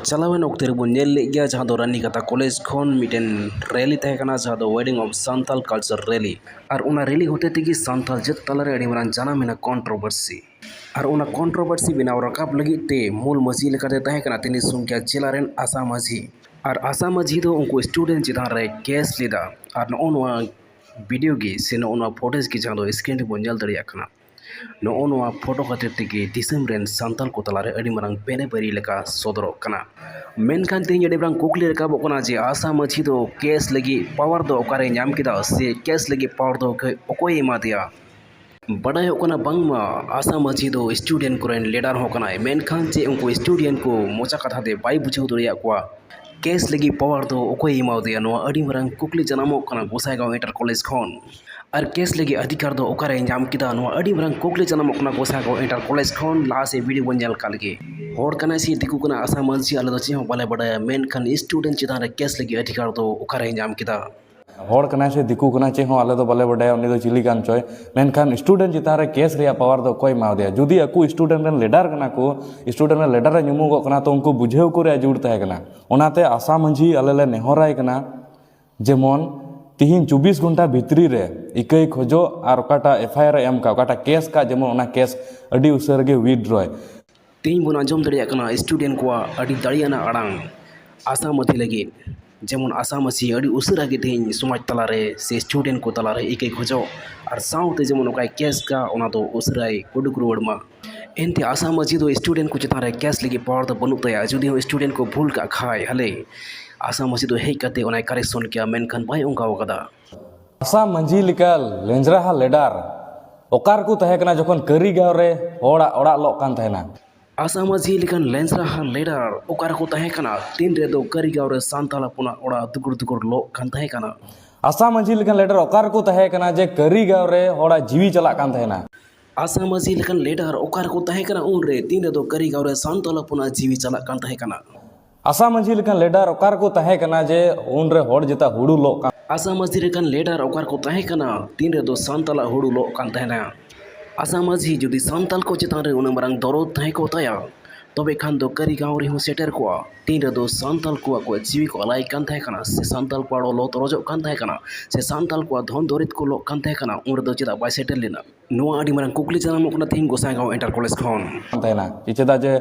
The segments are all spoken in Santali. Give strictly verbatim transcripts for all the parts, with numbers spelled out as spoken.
ᱪᱟᱞᱟᱣᱮᱱ ᱚᱠᱛᱮ ᱨᱮᱵᱚᱱ ᱧᱮᱞ ᱞᱮᱫ ᱜᱮᱭᱟ, ᱡᱟᱦᱟᱸ ᱫᱚ ᱨᱟᱱᱤᱠᱟᱛᱟ ᱠᱚᱞᱮᱡᱽ ᱠᱷᱚᱱ ᱢᱤᱫᱴᱮᱱ ᱨᱮᱞᱤ ᱛᱟᱦᱮᱸ ᱠᱟᱱᱟ, ᱡᱟᱦᱟᱸ ᱫᱚ Wedding of Santal Culture Rally᱾ ᱟᱨ ᱚᱱᱟ ᱨᱮᱞᱤ ᱦᱚᱛᱮ ᱛᱮᱜᱮ ᱥᱟᱱᱛᱟᱲ ᱡᱟᱹᱛ ᱛᱟᱞᱟᱨᱮ ᱟᱹᱰᱤ ᱢᱟᱨᱟᱝ ᱡᱟᱱᱟᱢ ᱮᱱᱟ ᱠᱚᱱᱴᱨᱳᱵᱷᱟᱨᱥᱤ᱾ ᱟᱨ ᱚᱱᱟ ᱠᱚᱱᱴᱨᱳᱵᱷᱟᱨᱥᱤ ᱵᱮᱱᱟᱣ ᱨᱟᱠᱟᱵ ᱞᱟᱹᱜᱤᱫ ᱛᱮ ᱢᱩᱞ ᱢᱟᱹᱡᱷᱤ ᱞᱮᱠᱟᱛᱮ ᱛᱟᱦᱮᱸ ᱠᱟᱱᱟ ᱛᱤᱱᱤ ᱥᱩᱝᱠᱷᱭᱟ ᱪᱮᱞᱟ ᱨᱮᱱ ᱟᱥᱟ ᱢᱟᱹᱡᱷᱤ᱾ ᱟᱨ ᱟᱥᱟ ᱢᱟᱹᱡᱷᱤ ᱫᱚ ᱩᱱᱠᱩ ᱥᱴᱩᱰᱮᱱᱴ ᱪᱮᱛᱟᱱ ᱨᱮ ᱠᱮᱥ ᱞᱮᱫᱟ᱾ ᱟᱨ ᱱᱚᱜᱼᱚ ᱱᱚᱣᱟ ᱵᱷᱤᱰᱤᱭᱳ ᱜᱮ ᱥᱮ ᱱᱚᱜᱼᱚ ᱱᱚᱣᱟ ᱯᱷᱩᱴᱮᱡᱽ ᱜᱮ, ᱡᱟᱦᱟᱸ ᱫᱚ ᱥᱠᱨᱤᱱ ᱨᱮᱵᱚᱱ ᱧᱮᱞ ᱫᱟᱲᱮᱭᱟᱜ ᱠᱟᱱᱟ, ᱱᱚᱜᱼᱚ ᱱᱚᱣᱟ ᱯᱷᱳᱴᱳ ᱠᱷᱟᱹᱛᱤᱨ ᱛᱮᱜᱮ ᱫᱤᱥᱚᱢ ᱨᱮᱱ ᱥᱟᱱᱛᱟᱲ ᱠᱚ ᱛᱟᱞᱟᱨᱮ ᱟᱹᱰᱤ ᱢᱟᱨᱟᱝ ᱵᱮᱱᱮᱵᱟᱹᱨᱤ ᱞᱮᱠᱟ ᱥᱚᱫᱚᱨᱚᱜ ᱠᱟᱱᱟ᱾ ᱢᱮᱱᱠᱷᱟᱱ ᱛᱮᱦᱮᱧ ᱟᱹᱰᱤ ᱢᱟᱨᱟᱝ ᱠᱩᱠᱞᱤ ᱨᱟᱠᱟᱵᱚᱜ ᱠᱟᱱᱟ ᱡᱮ ᱟᱥᱟ ᱢᱟᱹᱡᱷᱤ ᱫᱚ ᱠᱮᱥ ᱞᱟᱹᱜᱤᱫ ᱯᱟᱣᱟᱨ ᱫᱚ ᱚᱠᱟᱨᱮ ᱧᱟᱢ ᱠᱮᱫᱟ ᱥᱮ ᱠᱮᱥ ᱞᱟᱹᱜᱤᱫ ᱯᱟᱣᱟᱨ ᱫᱚ ᱚᱠᱚᱭ ᱮᱢᱟ ᱫᱮᱭᱟ? ᱵᱟᱰᱟᱭᱚᱜ ᱠᱟᱱᱟ ᱵᱟᱝᱢᱟ ᱟᱥᱟ ᱢᱟᱹᱡᱷᱤ ᱫᱚ ᱥᱴᱩᱰᱮᱱᱴ ᱠᱚᱨᱮᱱ ᱞᱤᱰᱟᱨ ᱦᱚᱸ ᱠᱟᱱᱟᱭ, ᱢᱮᱱᱠᱷᱟᱱ ᱪᱮᱫ ᱩᱱᱠᱩ ᱥᱴᱩᱰᱮᱱᱴ ᱠᱚ ᱢᱚᱪᱟ ᱠᱟᱛᱷᱟ ᱛᱮ ᱵᱟᱭ ᱵᱩᱡᱷᱟᱹᱣ ᱫᱟᱲᱮᱭᱟᱜ ᱠᱚᱣᱟ? ᱠᱮᱥ ᱞᱟᱹᱜᱤᱫ ᱯᱟᱣᱟᱨ ᱫᱚ ᱚᱠᱚᱭᱮ ᱮᱢᱟᱣᱫᱮᱭᱟ? ᱱᱚᱣᱟ ᱟᱹᱰᱤ ᱢᱟᱨᱟᱝ ᱠᱩᱠᱞᱤ ᱡᱟᱱᱟᱢᱚᱜ ᱠᱟᱱᱟ ᱜᱚᱸᱥᱟᱭᱜᱟᱸᱣ ᱤᱱᱴᱟᱨ ᱠᱚᱞᱮᱡᱽ ᱠᱷᱚᱱ᱾ ᱟᱨ ᱠᱮᱥ ᱞᱟᱹᱜᱤᱫ ᱚᱫᱷᱤᱠᱟᱨ ᱫᱚ ᱚᱠᱟᱨᱮ ᱧᱟᱢ ᱠᱮᱫᱟ? ᱱᱚᱣᱟ ᱟᱹᱰᱤ ᱢᱟᱨᱟᱝ ᱠᱩᱠᱞᱤ ᱡᱟᱱᱟᱢᱚᱜ ᱠᱟᱱᱟ ᱜᱚᱸᱥᱟᱭᱜᱟᱸᱣ ᱤᱱᱴᱟᱨ ᱠᱚᱞᱮᱡᱽ ᱠᱷᱚᱱ᱾ ᱞᱟᱦᱟ ᱥᱮᱫ ᱵᱷᱤᱰᱤᱭᱳ ᱵᱚᱱ ᱧᱮᱞ ᱠᱟᱜ ᱞᱮᱜᱮ᱾ ᱦᱚᱲ ᱠᱟᱱᱟᱭ ᱥᱮ ᱫᱤᱠᱩ ᱠᱟᱱᱟᱭ ᱟᱥᱟ ᱢᱟᱹᱡᱷᱤ, ᱟᱞᱮ ᱫᱚ ᱪᱮᱫ ᱦᱚᱸ ᱵᱟᱞᱮ ᱵᱟᱰᱟᱭᱟ, ᱢᱮᱱᱠᱷᱟᱱ ᱥᱴᱩᱰᱮᱱᱴ ᱪᱮᱛᱟᱱ ᱨᱮ ᱠᱮᱥ ᱞᱟᱹᱜᱤᱫ ᱚᱫᱷᱤᱠᱟᱨ ᱫᱚ ᱚᱠᱟᱨᱮ ᱧᱟᱢ ᱠᱮᱫᱟ? ᱦᱚᱲ ᱠᱟᱱᱟᱭ ᱥᱮ ᱫᱤᱠᱩ ᱠᱟᱱᱟᱭ, ᱪᱮᱫ ᱦᱚᱸ ᱟᱞᱮ ᱫᱚ ᱵᱟᱞᱮ ᱵᱟᱰᱟᱭᱟ, ᱩᱱᱤ ᱫᱚ ᱪᱤᱞᱤ ᱠᱟᱱ ᱪᱚᱭ, ᱢᱮᱱᱠᱷᱟᱱ ᱥᱴᱩᱰᱮᱱᱴ ᱪᱮᱛᱟᱱ ᱨᱮ ᱠᱮᱥ ᱨᱮᱭᱟᱜ ᱯᱟᱣᱟᱨ ᱫᱚ ᱚᱠᱚᱭ ᱮᱢᱟᱣ ᱫᱮᱭᱟ? ᱡᱩᱫᱤ ᱟᱠᱚ ᱥᱴᱩᱰᱮᱱᱴ ᱨᱮᱱ ᱞᱤᱰᱟᱨ ᱠᱟᱱᱟ ᱠᱚ, ᱥᱴᱩᱰᱮᱱᱴ ᱨᱮᱱ ᱞᱤᱰᱟᱨ ᱮ ᱧᱩᱢᱩᱜᱚᱜ ᱠᱟᱱᱟ, ᱛᱚ ᱩᱱᱠᱩ ᱵᱩᱡᱷᱟᱹᱣ ᱠᱚ ᱨᱮᱭᱟᱜ ᱡᱟᱹᱨᱩᱲ ᱛᱟᱦᱮᱸ ᱠᱟᱱᱟ᱾ ᱚᱱᱟᱛᱮ ᱟᱥᱟ ᱢᱟᱹᱡᱷᱤ ᱟᱞᱮ ᱞᱮ ᱱᱮᱦᱚᱨᱟᱭ ᱠᱟᱱᱟ, ᱡᱮᱢᱚᱱ ᱛᱤᱦᱤᱧ ᱪᱚᱵᱵᱤᱥ ᱜᱷᱚᱱᱴᱟ ᱵᱷᱤᱛᱨᱤ ᱨᱮ ᱤᱠᱟᱹᱭ ᱠᱷᱚᱡᱚᱜ ᱟᱨ ᱚᱠᱟᱴᱟᱜ ᱮᱯᱷ ᱟᱭ ᱟᱨ ᱮ ᱮᱢ ᱠᱟᱜ, ᱚᱠᱟᱴᱟᱜ ᱠᱮᱥ ᱠᱟᱜ, ᱡᱮᱢᱚᱱ ᱚᱱᱟ ᱠᱮᱥ ᱟᱹᱰᱤ ᱩᱥᱟᱹᱨᱟ ᱜᱮ ᱣᱤᱛᱰᱨᱚᱭ᱾ ᱛᱮᱦᱮᱧ ᱵᱚᱱ ᱟᱸᱡᱚᱢ ᱫᱟᱲᱮᱭᱟᱜ ᱠᱟᱱᱟ ᱥᱴᱩᱰᱮᱱᱴ ᱠᱚᱣᱟᱜ ᱟᱹᱰᱤ ᱫᱟᱲᱮᱭᱟᱱᱟᱜ ᱟᱲᱟᱝ ᱟᱥᱟ ᱢᱟᱹᱡᱷᱤ ᱞᱟᱹᱜᱤᱫ᱾ ᱡᱮᱢᱚᱱ ᱟᱥᱟ ᱢᱟᱹᱡᱷᱤ ᱟᱹᱰᱤ ᱩᱥᱟᱹᱨᱟ ᱜᱮ ᱛᱮᱦᱮᱧ ᱥᱚᱢᱟᱡᱽ ᱛᱟᱞᱟᱨᱮ ᱥᱮ ᱥᱴᱩᱰᱮᱱᱴ ᱠᱚ ᱛᱟᱞᱟᱨᱮ ᱤᱠᱟᱹᱭ ᱠᱷᱚᱡᱚᱜ, ᱟᱨ ᱥᱟᱶᱛᱮ ᱡᱮᱢᱚᱱ ᱚᱠᱟᱭ ᱠᱮᱥ ᱠᱟᱜ, ᱚᱱᱟ ᱫᱚ ᱩᱥᱟᱹᱨᱟᱭ ᱩᱰᱩᱠ ᱨᱩᱣᱟᱹᱲ ᱢᱟ᱾ ᱮᱱᱛᱮ ᱟᱥᱟ ᱢᱟᱹᱡᱷᱤ ᱫᱚ ᱥᱴᱩᱰᱮᱱᱴ ᱠᱚ ᱪᱮᱛᱟᱱ ᱨᱮ ᱠᱮᱥ ᱞᱟᱹᱜᱤᱫ ᱯᱟᱣᱟᱨ ᱫᱚ ᱵᱟᱹᱱᱩᱜ ᱛᱟᱭᱟ᱾ ᱡᱩᱫᱤ ᱦᱚᱸ ᱥᱴᱩᱰᱮᱱᱴ ᱠᱚ ᱵᱷᱩᱞ ᱠᱟᱜ ᱠᱷᱟᱡ, ᱦᱟᱞᱮ ᱟᱥᱟ ᱢᱟᱹᱡᱷᱤ ᱫᱚ ᱦᱮᱡ ᱠᱟᱛᱮ ᱚᱱᱟᱭ ᱠᱟᱨᱮᱠᱥᱚᱱ ᱠᱮᱭᱟ, ᱢᱮᱱᱠᱷᱟᱱ ᱵᱟᱭ ᱚᱱᱠᱟ ᱟᱠᱟᱫᱟ᱾ ᱟᱥᱟ ᱢᱟᱹᱡᱷᱤ ᱞᱮᱠᱟ ᱞᱮᱸᱡᱽᱨᱟᱦᱟ ᱞᱤᱰᱟᱨ ᱚᱠᱟ ᱨᱮᱠᱚ ᱛᱟᱦᱮᱸ ᱠᱟᱱᱟ ᱡᱚᱠᱷᱚᱱ ᱠᱟᱹᱨᱤᱜᱟᱸᱣ ᱨᱮ ᱦᱚᱲᱟᱜ ᱚᱲᱟᱜ ᱞᱚᱜ ᱠᱟᱱ ᱛᱟᱦᱮᱱᱟ? ᱟᱥᱟ ᱢᱟᱹᱡᱷᱤ ᱞᱮᱠᱟᱱ ᱞᱮᱸᱡᱽᱨᱟᱦᱟ ᱞᱤᱰᱟᱨ ᱚᱠᱟ ᱨᱮᱠᱚ ᱛᱟᱦᱮᱸ ᱠᱟᱱᱟ ᱛᱤᱱ ᱨᱮᱫᱚ ᱠᱟᱹᱨᱤᱜᱟᱸᱣ ᱨᱮ ᱥᱟᱱᱛᱟᱲ ᱦᱚᱯᱚᱱᱟᱜ ᱚᱲᱟᱜ ᱫᱩᱠᱩᱲ ᱫᱩᱠᱩᱲ ᱞᱚᱜ ᱠᱟᱱ ᱛᱟᱦᱮᱸ ᱠᱟᱱᱟ? ᱟᱥᱟ ᱢᱟᱹᱡᱷᱤ ᱞᱮᱠᱟᱱ ᱞᱤᱰᱟᱨ ᱚᱠᱟ ᱨᱮᱠᱚ ᱛᱟᱦᱮᱸ ᱠᱟᱱᱟ ᱡᱮ ᱠᱟᱹᱨᱤᱜᱟᱸᱣ ᱨᱮ ᱦᱚᱲᱟᱜ ᱡᱤᱣᱤ ᱪᱟᱞᱟᱜ ᱠᱟᱱ ᱛᱟᱦᱮᱱᱟ? ᱟᱥᱟ ᱢᱟᱹᱡᱷᱤ ᱞᱮᱠᱟᱱ ᱞᱤᱰᱟᱨ ᱚᱠᱟ ᱨᱮᱠᱚ ᱛᱟᱦᱮᱸ ᱠᱟᱱᱟ ᱩᱱᱨᱮ ᱛᱤᱱ ᱨᱮᱫᱚ ᱠᱟᱹᱨᱤᱜᱟᱸᱣ ᱨᱮ ᱥᱟᱱᱛᱟᱲ ᱦᱚᱯᱚᱱᱟᱜ ᱡᱤᱣᱤ ᱪᱟᱞᱟᱜ ᱠᱟᱱ ᱛᱟᱦᱮᱸ ᱠᱟᱱᱟ? ᱟᱥᱟ ᱢᱟᱹᱡᱷᱤ ᱞᱮᱠᱟᱱ ᱞᱤᱰᱟᱨ ᱚᱠᱟ ᱨᱮᱠᱚ ᱛᱟᱦᱮᱸ ᱠᱟᱱᱟ ᱡᱮ ᱩᱱᱨᱮ ᱦᱚᱲ ᱡᱮᱛᱟ ᱦᱩᱲᱩ ᱞᱚᱜ ᱠᱟᱱ? ᱟᱥᱟ ᱢᱟᱹᱡᱷᱤ ᱞᱮᱠᱟᱱ ᱞᱤᱰᱟᱨ ᱚᱠᱟ ᱨᱮᱠᱚ ᱛᱟᱦᱮᱸ ᱠᱟᱱᱟ ᱛᱤᱱ ᱨᱮᱫᱚ ᱥᱟᱱᱛᱟᱲᱟᱜ ᱦᱩᱲᱩ ᱞᱚᱜ ᱠᱟᱱ ᱛᱟᱦᱮᱱᱟ? ᱟᱥᱟ ᱢᱟᱹᱡᱷᱤ ᱡᱩᱫᱤ ᱥᱟᱱᱛᱟᱲ ᱠᱚ ᱪᱮᱛᱟᱱ ᱨᱮ ᱩᱱᱟᱹᱜ ᱢᱟᱨᱟᱝ ᱫᱚᱨᱚᱫ ᱛᱟᱦᱮᱸ ᱠᱚᱜ ᱛᱟᱭᱟ, ᱛᱚᱵᱮ ᱠᱷᱟᱱ ᱫᱚ ᱠᱟᱹᱨᱤ ᱜᱟᱶ ᱨᱮᱦᱚᱸ ᱥᱮᱴᱮᱨ ᱠᱚᱜᱼᱟ᱾ ᱛᱤᱱ ᱨᱮᱫᱚ ᱥᱟᱱᱛᱟᱲ ᱠᱚᱣᱟᱜ ᱠᱚ ᱡᱤᱣᱤ ᱠᱚ ᱟᱞᱟᱭ ᱠᱟᱱ ᱛᱟᱦᱮᱸ ᱠᱟᱱᱟ, ᱥᱮ ᱥᱟᱱᱛᱟᱲ ᱠᱚᱣᱟᱜ ᱞᱚ ᱛᱚᱨᱚᱡᱚᱜ ᱠᱟᱱ ᱛᱟᱦᱮᱸ ᱠᱟᱱᱟ, ᱥᱮ ᱥᱟᱱᱛᱟᱲ ᱠᱚᱣᱟᱜ ᱫᱷᱚᱱ ᱫᱚᱨᱤᱫ ᱠᱚ ᱞᱚᱜ ᱠᱟᱱ ᱛᱟᱦᱮᱸ ᱠᱟᱱᱟ, ᱩᱱ ᱨᱮᱫᱚ ᱪᱮᱫᱟᱜ ᱵᱟᱭ ᱥᱮᱴᱮᱨ ᱞᱮᱱᱟ? ᱱᱚᱣᱟ ᱟᱹᱰᱤ ᱢᱟᱨᱟᱝ ᱠᱩᱠᱞᱤ ᱡᱟᱱᱟᱢᱚᱜ ᱠᱟᱱᱟ ᱛᱮᱦᱮᱧ ᱜᱚᱸᱥᱟᱭᱜᱟᱸᱣ ᱤᱱᱴᱟᱨ ᱠᱚᱞᱮᱡᱽ ᱠᱷᱚᱱ᱾ ᱛᱟᱦᱮᱱᱟ᱾ ᱪᱮᱫᱟᱜ ᱡᱮ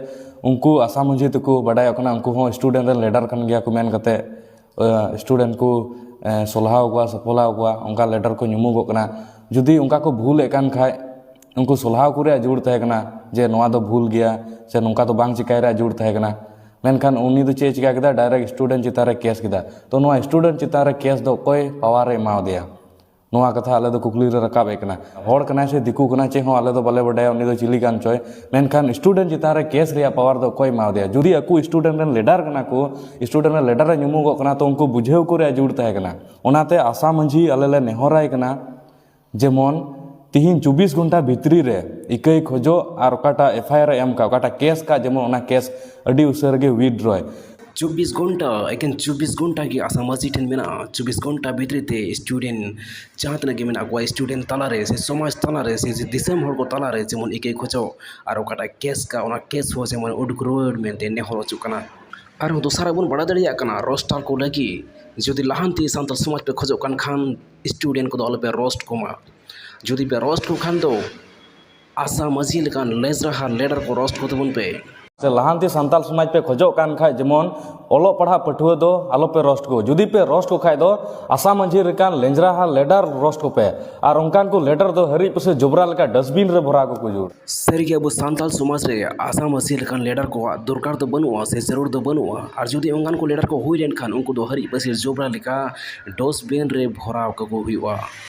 ᱩᱱᱠᱩ ᱟᱥᱟ ᱢᱟᱹᱡᱷᱤ ᱛᱟᱠᱚ ᱵᱟᱰᱟᱭᱚᱜ ᱠᱟᱱᱟ, ᱩᱱᱠᱩ ᱦᱚᱸ ᱥᱴᱩᱰᱮᱱᱴ ᱨᱮᱱ ᱞᱤᱰᱟᱨ ᱠᱟᱱ ᱜᱮᱭᱟ ᱠᱚ ᱢᱮᱱ ᱠᱟᱛᱮ, ᱥᱴᱩᱰᱮᱱᱴ ᱠᱚ ᱥᱚᱞᱦᱟᱣ ᱠᱚᱣᱟ, ᱥᱟᱯᱷᱚᱞᱟᱣ ᱠᱚᱣᱟ, ᱚᱱᱠᱟ ᱞᱤᱰᱟᱨ ᱠᱚ ᱧᱩᱢᱩᱜᱚᱜ ᱠᱟᱱᱟ᱾ ᱡᱩᱫᱤ ᱚᱱᱠᱟ ᱠᱚ ᱵᱷᱩᱞᱮᱫ ᱠᱟᱱ ᱠᱷᱟᱡ, ᱩᱱᱠᱩ ᱥᱚᱞᱦᱟᱣ ᱠᱚ ᱨᱮᱭᱟᱜ ᱡᱟᱹᱨᱩᱲ ᱛᱟᱦᱮᱸ ᱠᱟᱱᱟ ᱡᱮ ᱱᱚᱣᱟ ᱫᱚ ᱵᱷᱩᱞ ᱜᱮᱭᱟ ᱥᱮ ᱱᱚᱝᱠᱟ ᱫᱚ ᱵᱟᱝ ᱪᱤᱠᱟᱭ ᱨᱮᱭᱟᱜ ᱡᱟᱹᱨᱩᱲ ᱛᱟᱦᱮᱸ ᱠᱟᱱᱟ᱾ ᱢᱮᱱᱠᱷᱟᱱ ᱩᱱᱤ ᱫᱚ ᱪᱮᱫ ᱮ ᱪᱤᱠᱟ ᱠᱮᱫᱟ? ᱰᱟᱭᱨᱮᱠᱴ ᱥᱴᱩᱰᱮᱱᱴ ᱪᱮᱛᱟᱱ ᱨᱮ ᱠᱮᱥ ᱠᱮᱫᱟ᱾ ᱛᱚ ᱱᱚᱣᱟ ᱥᱴᱩᱰᱮᱱᱴ ᱪᱮᱛᱟᱱ ᱨᱮ ᱠᱮᱥ ᱫᱚ ᱚᱠᱚᱭ ᱯᱟᱣᱟᱨ ᱮ ᱮᱢᱟᱣ ᱫᱮᱭᱟ? ᱱᱚᱣᱟ ᱠᱟᱛᱷᱟ ᱟᱞᱮ ᱫᱚ ᱠᱩᱠᱞᱤ ᱞᱮ ᱨᱟᱠᱟᱵ ᱮᱫ ᱠᱟᱱᱟ᱾ ᱦᱚᱲ ᱠᱟᱱᱟᱭ ᱥᱮ ᱫᱤᱠᱩ ᱠᱟᱱᱟᱭ, ᱪᱮᱫ ᱦᱚᱸ ᱟᱞᱮ ᱫᱚ ᱵᱟᱞᱮ ᱵᱟᱰᱟᱭᱟ, ᱩᱱᱤ ᱫᱚ ᱪᱤᱞᱤ ᱠᱟᱱ ᱪᱚᱭ᱾ ᱢᱮᱱᱠᱷᱟᱱ ᱥᱴᱩᱰᱮᱱᱴ ᱪᱮᱛᱟᱱ ᱨᱮ ᱠᱮᱥ ᱨᱮᱭᱟᱜ ᱯᱟᱣᱟᱨ ᱫᱚ ᱚᱠᱚᱭ ᱮᱢᱟᱣ ᱫᱮᱭᱟ? ᱡᱩᱫᱤ ᱟᱠᱚ ᱥᱴᱩᱰᱮᱱᱴ ᱨᱮᱱ ᱞᱤᱰᱟᱨ ᱠᱟᱱᱟ ᱠᱚ, ᱥᱴᱩᱰᱮᱱᱴ ᱨᱮᱱ ᱞᱤᱰᱟᱨ ᱮ ᱧᱩᱢᱩᱜᱚᱜ ᱠᱟᱱᱟ, ᱛᱚ ᱩᱱᱠᱩ ᱵᱩᱡᱷᱟᱹᱣ ᱠᱚ ᱨᱮᱭᱟᱜ ᱡᱟᱹᱨᱩᱲ ᱛᱟᱦᱮᱸ ᱠᱟᱱᱟ᱾ ᱚᱱᱟᱛᱮ ᱟᱥᱟ ᱢᱟᱹᱡᱷᱤ ᱟᱞᱮ ᱞᱮ ᱱᱮᱦᱚᱨᱟᱭ ᱠᱟᱱᱟ, ᱡᱮᱢᱚᱱ ᱛᱤᱦᱤᱧ ᱪᱚᱵᱵᱤᱥ ᱜᱷᱚᱱᱴᱟ ᱵᱷᱤᱛᱨᱤ ᱨᱮ ᱤᱠᱟᱹᱭ ᱠᱷᱚᱡᱚᱜ ᱟᱨ ᱚᱠᱟᱴᱟᱜ ᱮᱯᱷ ᱟᱭ ᱟᱨ ᱮ ᱮᱢ ᱠᱟᱜ, ᱚᱠᱟᱴᱟᱜ ᱠᱮᱥ ᱠᱟᱜ, ᱡᱮᱢᱚᱱ ᱚᱱᱟ ᱠᱮᱥ ᱟᱹᱰᱤ ᱩᱥᱟᱹᱨᱟ ᱜᱮ ᱣᱤᱫᱷᱰᱨᱚᱭ᱾ ᱪᱚᱵᱵᱤᱥ ᱜᱷᱚᱱᱴᱟ, ᱮᱠᱮᱱ ᱪᱚᱵᱵᱤᱥ ᱜᱷᱚᱱᱴᱟ ᱜᱮ ᱟᱥᱟ ᱢᱟᱹᱡᱷᱤ ᱴᱷᱮᱱ ᱢᱮᱱᱟᱜᱼᱟ᱾ ᱪᱚᱵᱵᱤᱥ ᱜᱷᱚᱱᱴᱟ ᱵᱷᱤᱛᱨᱤ ᱛᱮ ᱥᱴᱩᱰᱮᱱᱴ ᱡᱟᱦᱟᱸ ᱛᱤᱱᱟᱹᱜ ᱜᱮ ᱢᱮᱱᱟᱜ ᱠᱚᱣᱟ, ᱥᱴᱩᱰᱮᱱᱴ ᱛᱟᱞᱟᱨᱮ ᱥᱮ ᱥᱚᱢᱟᱡᱽ ᱛᱟᱞᱟᱨᱮ ᱥᱮ ᱫᱤᱥᱚᱢ ᱦᱚᱲ ᱠᱚ ᱛᱟᱞᱟᱨᱮ ᱡᱮᱢᱚᱱ ᱤᱠᱟᱹᱭ ᱠᱷᱚᱡᱚᱜ ᱟᱨ ᱚᱠᱟᱴᱟᱜ ᱠᱮᱥ ᱠᱟᱜ, ᱚᱱᱟ ᱠᱮᱥ ᱦᱚᱸ ᱡᱮᱢᱚᱱ ᱩᱰᱩᱠ ᱨᱩᱣᱟᱹᱲ ᱢᱮᱱᱛᱮ ᱱᱮᱦᱚᱨ ᱦᱚᱪᱚᱜ ᱠᱟᱱᱟ᱾ ᱟᱨᱦᱚᱸ ᱫᱚᱥᱟᱨᱟᱜ ᱵᱚᱱ ᱵᱟᱲᱟᱭ ᱫᱟᱲᱮᱭᱟᱜ ᱠᱟᱱᱟ, ᱨᱳᱥᱴᱟᱨ ᱠᱚ ᱞᱟᱹᱜᱤᱫ ᱡᱩᱫᱤ ᱞᱟᱦᱟᱱᱛᱤ ᱥᱟᱱᱛᱟᱲ ᱥᱚᱢᱟᱡᱽ ᱯᱮ ᱠᱷᱚᱡᱚᱜ ᱠᱟᱱ ᱠᱷᱟᱱ, ᱥᱴᱩᱰᱮᱱᱴ ᱠᱚᱫᱚ ᱟᱞᱚᱯᱮ ᱨᱳᱥᱴ ᱠᱚᱢᱟ᱾ ᱡᱩᱫᱤ ᱯᱮ ᱨᱳᱥᱴ ᱠᱚ ᱠᱷᱟᱱ ᱫᱚ ᱟᱥᱟ ᱢᱟᱹᱡᱷᱤ ᱞᱮᱠᱟᱱ ᱞᱮᱡᱽᱨᱟᱦᱟ ᱞᱤᱰᱟᱨ ᱠᱚ ᱨᱳᱥᱴ ᱠᱚ ᱛᱟᱵᱚᱱ ᱯᱮ᱾ ᱥᱮ ᱞᱟᱦᱟᱱᱛᱤ ᱥᱟᱱᱛᱟᱲ ᱥᱚᱢᱟᱡᱽ ᱯᱮ ᱠᱷᱚᱡᱚᱜ ᱠᱟᱱ ᱠᱷᱟᱡ, ᱡᱮᱢᱚᱱ ᱚᱞᱚᱜ ᱯᱟᱲᱦᱟᱜ ᱯᱟᱹᱴᱷᱩᱣᱟᱹ ᱫᱚ ᱟᱞᱚᱯᱮ ᱨᱳᱥᱴ ᱠᱚ᱾ ᱡᱩᱫᱤ ᱯᱮ ᱨᱳᱥᱴ ᱠᱚ ᱠᱷᱟᱡ ᱫᱚ ᱟᱥᱟ ᱢᱟᱹᱡᱷᱤ ᱞᱮᱠᱟᱱ ᱞᱮᱸᱡᱽᱨᱟᱦᱟ ᱞᱤᱰᱟᱨ ᱨᱳᱥᱴ ᱠᱚᱯᱮ, ᱟᱨ ᱚᱱᱠᱟᱱ ᱠᱚ ᱞᱤᱰᱟᱨ ᱫᱚ ᱦᱟᱹᱨᱤᱡ ᱯᱟᱹᱥᱤᱨ ᱡᱚᱵᱽᱨᱟ ᱞᱮᱠᱟ ᱰᱟᱥᱴᱵᱤᱱ ᱨᱮ ᱵᱷᱚᱨᱟᱣ ᱠᱚᱠᱚ ᱡᱟᱹᱨᱩᱲ᱾ ᱥᱟᱹᱨᱤᱜᱮ ᱟᱵᱚ ᱥᱟᱱᱛᱟᱲ ᱥᱚᱢᱟᱡᱽ ᱨᱮ ᱟᱥᱟ ᱢᱟᱹᱡᱷᱤ ᱞᱮᱠᱟᱱ ᱞᱤᱰᱟᱨ ᱠᱚᱣᱟᱜ ᱫᱚᱨᱠᱟᱨ ᱫᱚ ᱵᱟᱹᱱᱩᱜᱼᱟ ᱥᱮ ᱡᱟᱹᱨᱩᱲ ᱫᱚ ᱵᱟᱹᱱᱩᱜᱼᱟ, ᱟᱨ ᱡᱩᱫᱤ ᱚᱱᱠᱟᱱ ᱠᱚ ᱞᱤᱰᱟᱨ ᱠᱚ ᱦᱩᱭ ᱞᱮᱱᱠᱷᱟᱱ ᱩᱱᱠᱩ ᱫᱚ ᱦᱟᱹᱨᱤᱡ ᱯᱟᱹᱥᱤᱨ ᱡᱚᱵᱽᱨᱟ ᱞᱮᱠᱟ ᱰᱟᱥᱴᱵᱤᱱ ᱨᱮ ᱵᱷᱚᱨᱟᱣ ᱠᱟᱠᱚ ᱦᱩᱭᱩᱜᱼᱟ᱾